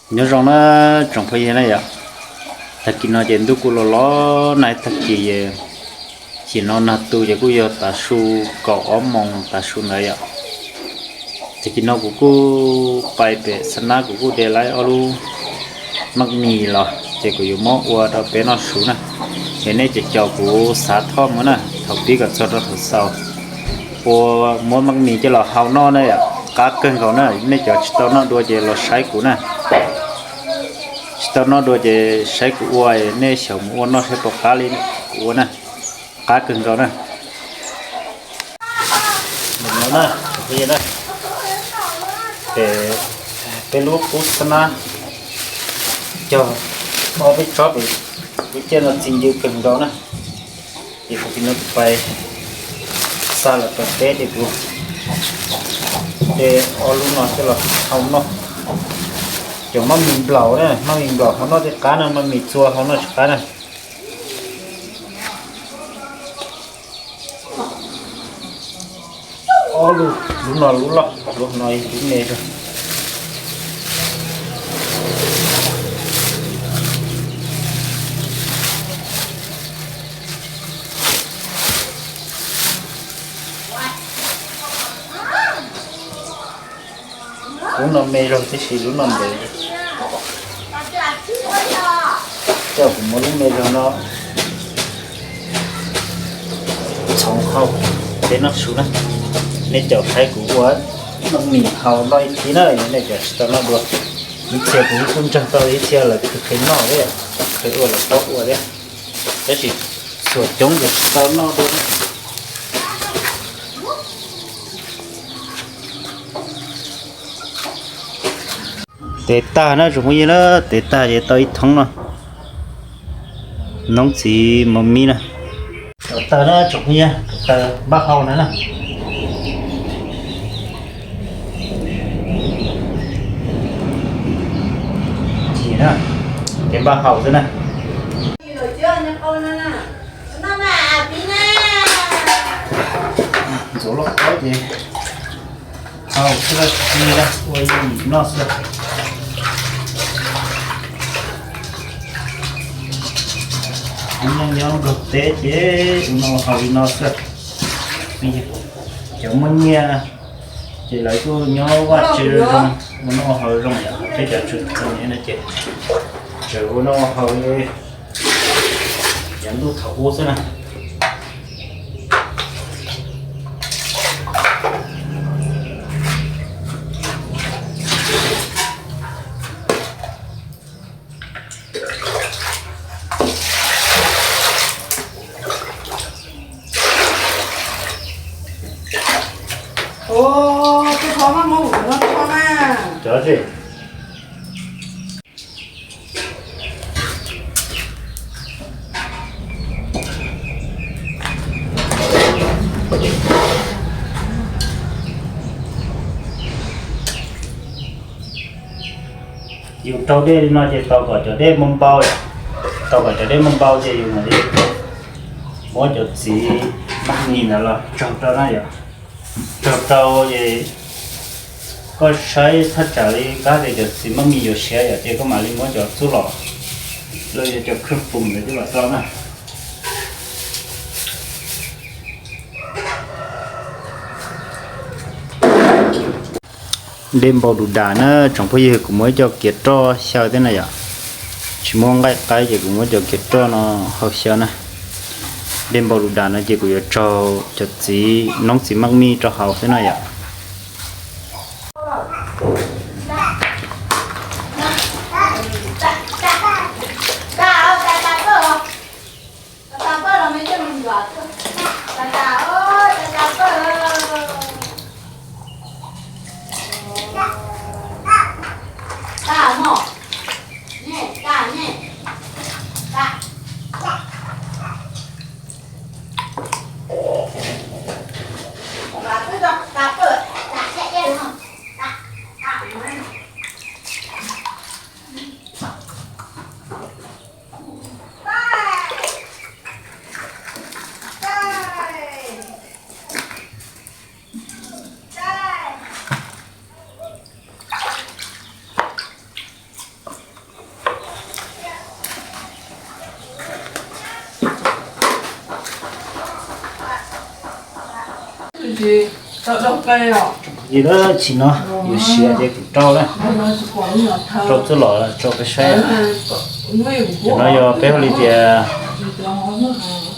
Nyob zoo na tsoom phooj ywg na yom, tag kis no ces ntuj kuj los los nag tag kis es, chim no nag tu ces kuj yog tav su kaum ob moos tav su ntawd yom. Tag kis no kuv kuj pais pem xa nab kuv kuj de lawm ob lub maj mis los ces kuv yuav muab ua rau peb noj su na. Es nej cov caum kuv xav thoj mus na, thaum pib kom txog rau thaum xaus, ua muab maj mis coj los hau noj na yom, qab kawg nkaus na. Nej cov tsis tau noj dua ces los saib kuv na, tsis tau noj dua ces saib kuv ua, nej xyaum mus ua noj saib puas qab li kuv ua na, qab kawg nkaus na. Peb lub qub xab nab cog ob peb tsob pem, lub caij no txi ncw kawg nkaus na. Ces kuv tsis no kuv pais xa lawm pem teb ces kuv de ob lub no coj los hau noj. Cov maj mis nplaum na, maj mis nplaum hau noj thiaj qab na, maj mis txua hau noj tsis qab na. Ob lub, lub no lub loj, lub no lub me zog. Lub no me zog tib si, lub no ntev. Coj kuv muab lub me zog no txhoov hau peb noj su na. Nej caum saib kuv ua maj mis hau noj ib thib na, nej cov tsis tau noj dua. Ib txhia kuv kuj ntseeg tau, ib txhia lawv kuj qhia noj thiab, qhia ua lawv paub ua thiab. Tab sis xuam coob ces tsis tau noj dua. Tev tag na tsoom phooj ywg na, tev tag ces tau ib thoob no. Noob txiv maj mis na. Tau taws na tsoom phooj ywg, tau taws npaj hau na na. Ces npaj hau xwb na. Ntxuav loj qab ces hau xwb, ua ib noj xwb. Nyob nyob nkaug teb ces ua noj hau li no xwb. Cov muaj nyiaj ces lawv kuj nyob vaj tse zoo, ua noj hau zoo yom, peb cov tsis tau nyiaj no ces tseem ua noj hau li yav ntuj thaum ub xwb na. Yus rau dej li no ces tau kom cov dej npau npau, tau kom cov dej npau npau ces yus mam li muab cov txiv maj mis ntawd los tsaug rau na yom. Tsaug rau ces koj saib thaj tsam li qab tias cov txiv maj mis yuav siav yom, ces koj mam li muab cov txuj lom los yog cov khwj pum ntawd coj los rau na. Dej npau du das na tsoom phooj ywg, kuv muab ib co kiav roj xyaw thiab na yom. Tsis muaj nqaij qaib ces kuv muab cov kiav roj no hau xyaw na. Dej npau du das no ces kuv yuav tsaug cov txiv noob txiv maj mis rau hauv thiab na yom. Li na, tsis no yuav siav ces kuv rau na, rau txuj lom rau peb saib. Cov no yog peb hu li tias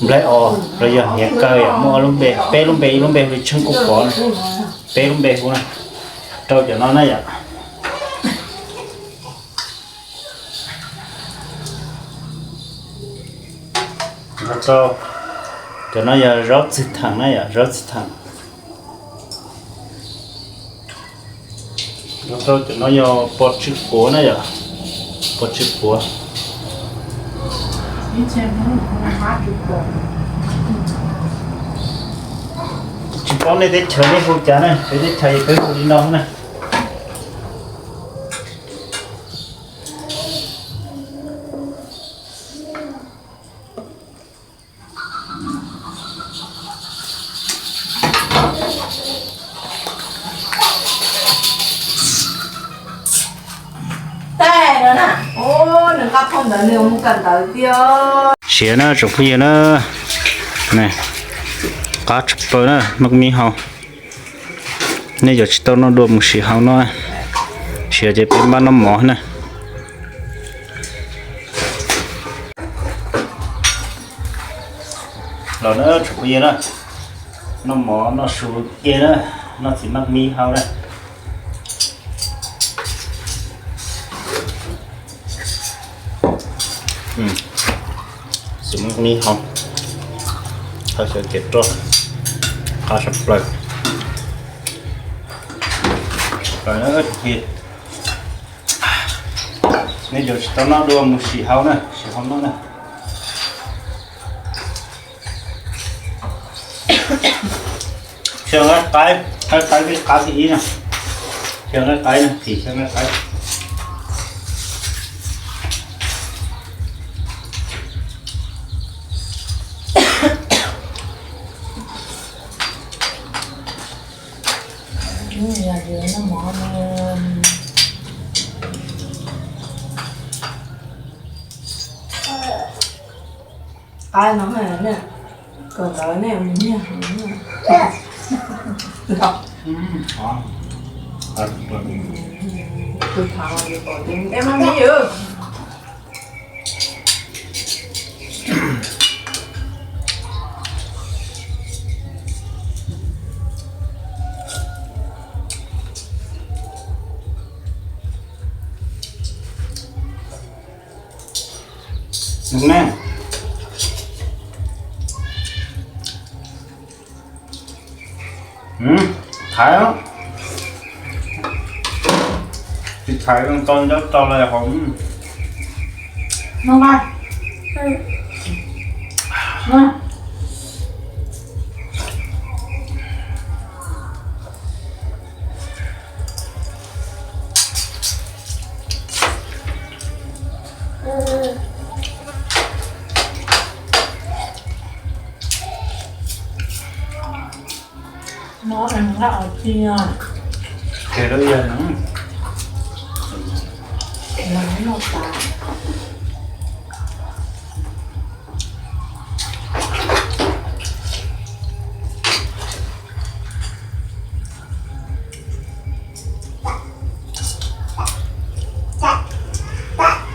nplaig os los yog hniav kaw yom, muaj ob lub npe, peb lub npe, ib lub npe hu li tsheej kuj pov na, peb lub npe hu na. Rau cov no na yom. Rau, cov no yog zaub txwg theem na yom, zaub txwg theem. Rau cov no yog pos tsw puav na yom, pos tsw puav. Tsis paub nej teb chaws nej hu cas na, peb teb chaws peb hu li no na. Tej no na, nws qab phoj ntawd nws mus kawm ntawv thiab. Siav na tsoom phooj ywg na, qab tshaj plaws na, noj mi hau. Nej yuav tsis tau noj dua mus sim hau no, siav ces peb npaj noj mov na. Los na tsoom phooj ywg na, noj mov noj su cia na, noj txiv maj mi hau na. Txiv maj mi hau, hau xyaw kev roj, qab tshaj plaws. Nej yuav tsis tau noj dua mus sim hau na, sim hau noj na. Xyaw nqaij qaib, nqaij qaib peb qab thib ib na. Xyaw nqaij qaib na, thim xyaw nqaij qaib. Qaib no, kawm ntawv nej mus nyiag. Tus thav es maj mi yws. Thaiv, tsis thaiv tau ncob rau los hauv.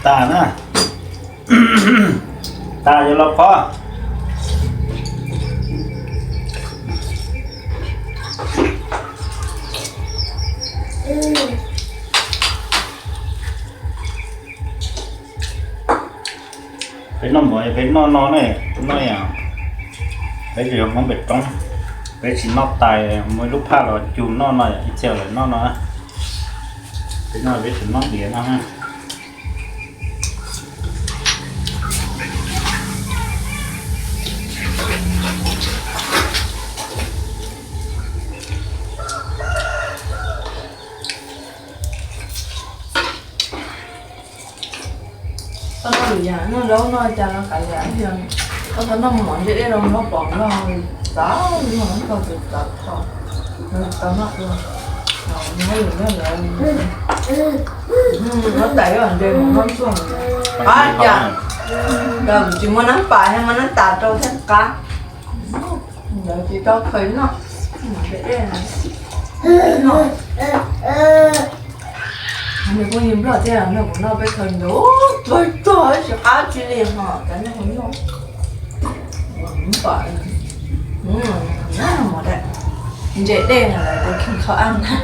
Tas na, tas yuav los pov. Peb noj mov peb noj no ne, noj yom, peb tsis yog Hmoob pem roob, peb tsis noj tais, muaj ib lub phaj los cug noj no yom, ib txhia lawv noj no. Peb noj peb tsis noj diav no na. Koj noj lwm yam, noj zaub noj cas no kav liam, koj tau noj mov ntshe dej rau noj pom noj txav, noj txav txav thaum tau noj dua. Noj tais ntshe mus noj ntxuag. Qab cas, cas kuv tsis muaj nab pas thiab, muaj nab tas rau thiab qab. Ntawd tsis tau khaws noj. Nws kuj yog nplog thiab, noj kuv noj peb khaws ntawd tuag tuag tsis qab tsi li ho cov nej hu nyuj. Ntses dej no lawv tus kheej qhov ab ntag.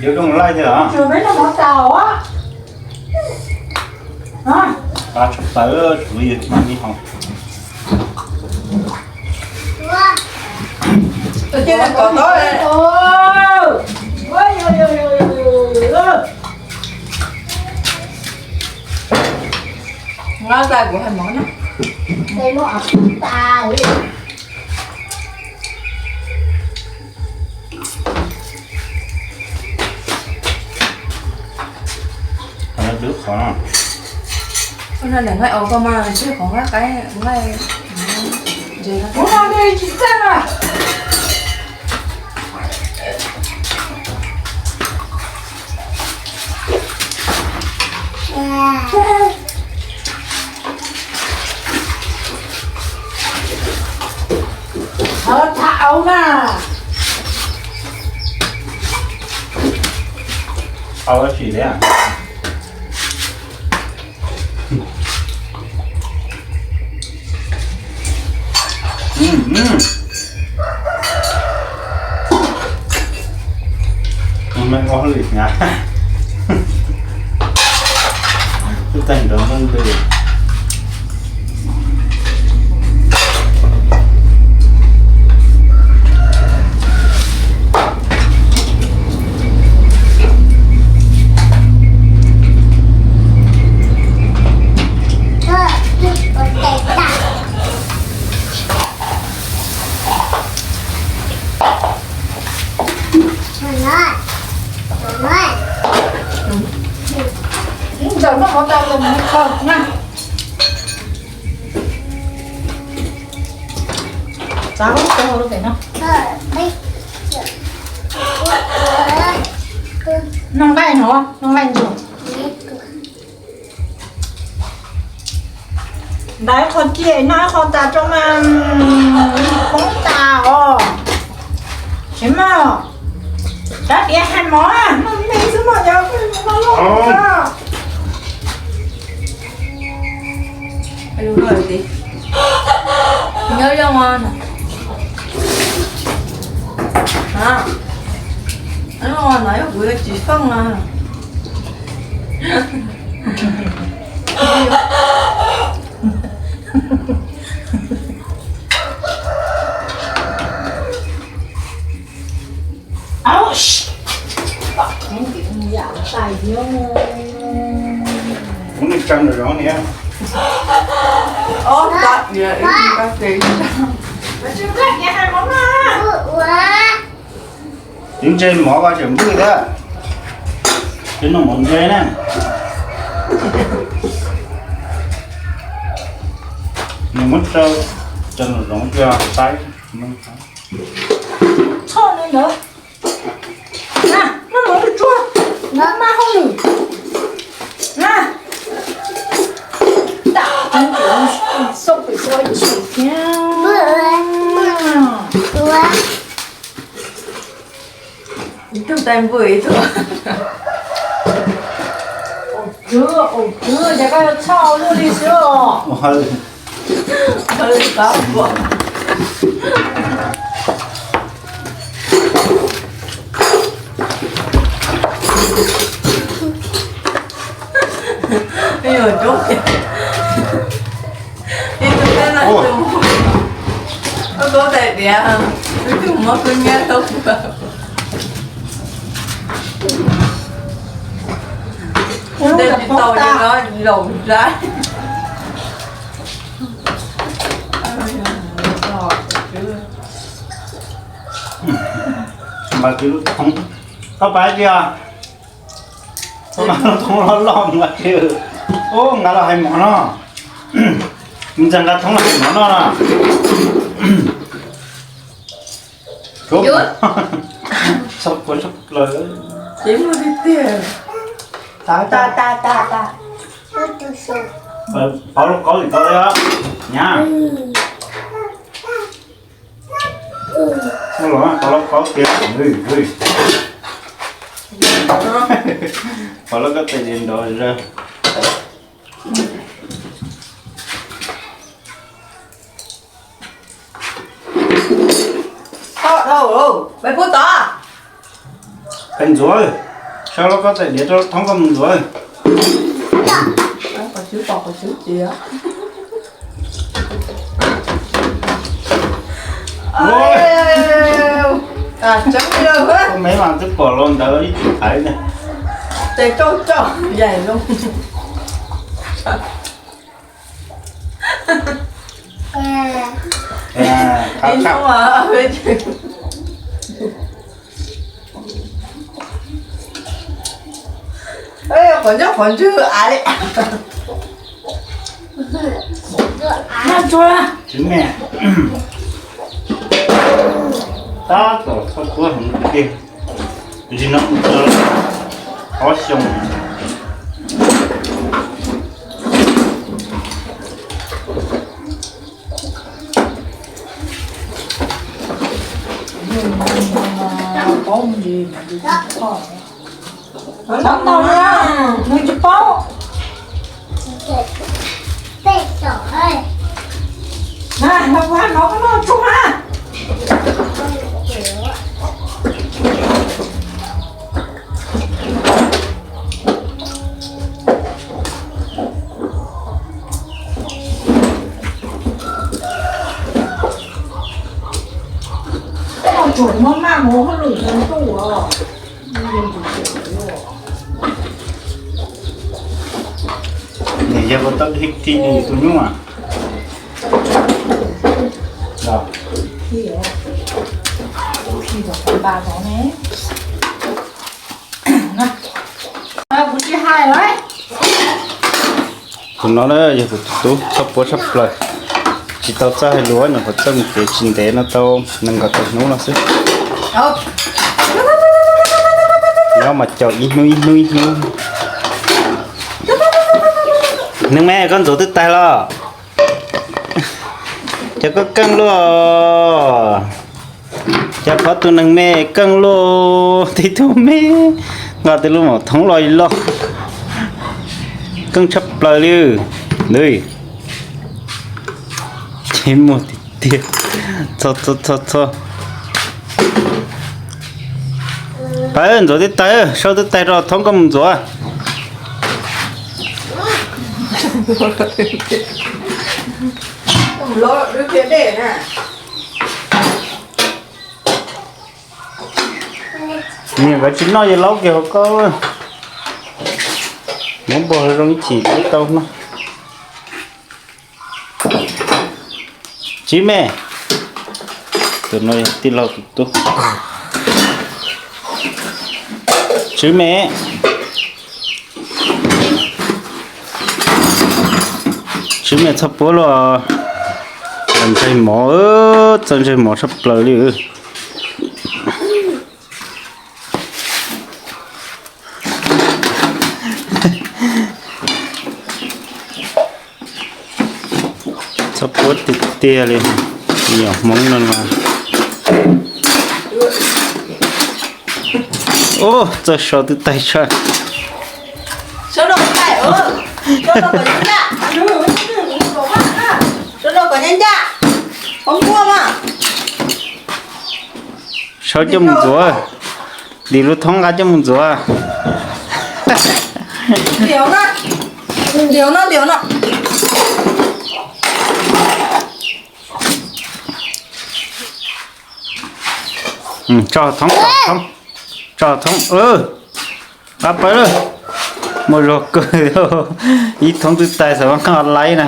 Yuav zoo laij thiab los? Qab tshaj plaws, tshuav yus mas me hov. Nqa tas kuv hais mov na. Qhov no twb qhov no. Ua no lam nqaij aus koj mas, ntshe qhov nqaij qaib nqaij ntses no. Ua no nws tsis txaj a. Thov tham au na. Au tsis li. Meej ua hauj lwm hnyav. Twb tag nrho meej ntws. Ntawm no mov tas los mus kho na. Txav lub tau lub pem no. Noj nqaij no, noj nqaij ntsuag. Ntaus ib qho cia, noj ib qho tas rau mas poob tas os. Tsis muaj, rab tias hais mov, noj me xwb mas yog no loj. Nyob zoo os. No yog kuv tsis fooj no. Ub, ntse mov ko tseem npwj thiab. Ces noj mov ntse na. Nws muab rau cov nram zoov coj saib. Txhoj nws ntawd. Na, noj mov tsuag tsuag, noj mas hauj lwm. Na, tam ceeb xauj pem xauj chim thiab. Tus tais npum ib tug. Ua kwv, ua kwv, ces koj yuav txhoj luaj li xwb os. Ib tug peb no, koj tais diav, ib tug muab kub hnyiab tau. Tej tsis tau li no laus zab. Mas koj pab tias koj mas lub thoob loj loj mas koj, ub, nqa los hais mov no. Ntxawg nqa thoob los hais mov no na. Txhob puab tshaj plaws. Ces muaj tiag tiag. Tas tas tas tas. Pov lauj kaub tim ko li os nyab. Muaj los pov lauj kaub tiag. Pov lauj kaub tes li nrov zag. Tau dhau, peb pub tod. Peb ntxuav, sau lauj kaub tes diav rau thoob koj mus ntxuav. Qhov tswv pom qhov tswv ces. Ua, me mas twb pom los ntawd ib tug thaiv ntag. Tes rau coj yaim zoo. Qhov ncauj qhov ntswg av li. Tswv me, tab tom txhob puab heev tiag. Ntsis no mus tau ob xyoo. Paub ntsis, nws tsis paub. Na, los kuv hais no koj noj tsuag na. Koj tsuag maj maj mus hauj lwm ntau tuaj. Nws yog ua tau khi khi tus nyuj. Kuv tsis hais lawm. Tus no na yog kuv tus tub txhob puab tshaj plaws, tsis tau txawj hais lus, nyuam qhuav txawj mus kev tsis ntev no tau nees nkaum tawm hnub no xwb. Nyob mas caum ib hnub ib hnub ib hnub. Neeg me, koj ntxuav twb taig los? Cas koj keej luaj? Cas pov tus neeg me keej luaj? Tib tug me nqa tej lub maum thoob los loj, keej tshaj plaws li. Ces muaj tiag tiag. Txhob, txhob, txhob, txhob. Pab ntxuav twb taig, sau twb taig rau thoob koj mus ntxuav. Niam nkawd tsis noj yawg laub kiag hauv koj. Muab npog zoo ib chim twb tau noj. Tswv me, tus no yog tij laug tus tub. Tswv me, tswv me txhob puab luaj. Txaus ntshai mov, txaus ntshai mov tshaj plaws li. Txhob puab tiag tiag li, me nyuam Hmoob no mas. Ub, txawj sau twb taig tshaj. Sau coj mus ntxuav, dim lub thoob nqa coj mus ntxuav. Tso thoob, tso thoob, tso thoob. Qab pawg lawm, muaj zog kawg, ib thoob twb taig xav muab qhaj laib na.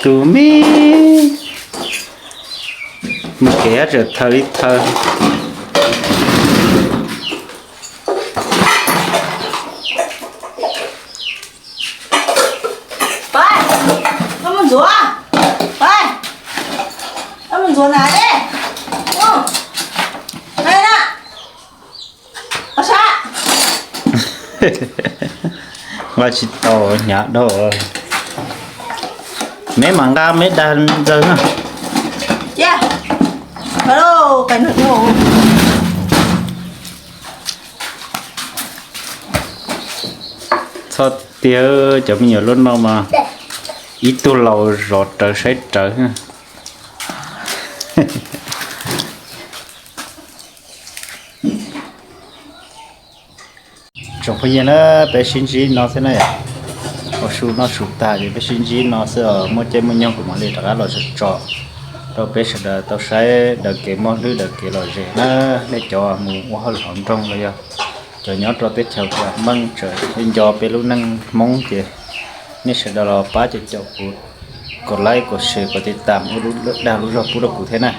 Tus me, mus kev tseem thaws li thaws. Pab, koj mus ntxuav. Pab, koj mus ntxuav na. Ej, na, Nqa tsis tau hnyav dhau. Meb mam nqa meb dag ntxawg na. Txhob tiag, cov me nyuam lub no mas ib tug laus zov rawv saib rawv. Tsoom phooj ywg na, peb sib ntsib no xwb na yom. Ua su noj su tag ces peb sib ntsib no xwb os, muaj caij muaj nyoog kuv mam li rov qab los tso rau peb sawv daws tau saib daws kev mob hlwb daws kev lom zem na. Nej cov mus ua hauj lwm hauv nroog los yog cov nyob rau teb chaws meej tseem nco peb lub neej Hmoob ces nej sawv daws los pab caum caum kuv, kom like kom share kom tiv tam ua lub dag lub zog pub rau kuv thiab na.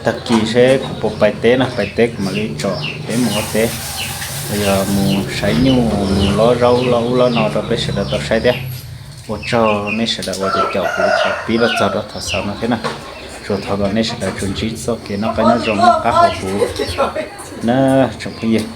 Tag kis seb kuv puas pais teb na, pais teb kuv mam li tso peb mus ua teb, los yog mus saib nyuj mus lob zaub lob ub lob no rau peb sawv daws tau saib thiab. Ua tsaug nej sawv daws uas caum kuv thaum pib los txog rau thaum xaus no thiab na. Tsuas thov kom nej sawv daws tsuas ntsib txoj kev noj qab nyob zoo noj qab haus huv na tsoom phooj ywg.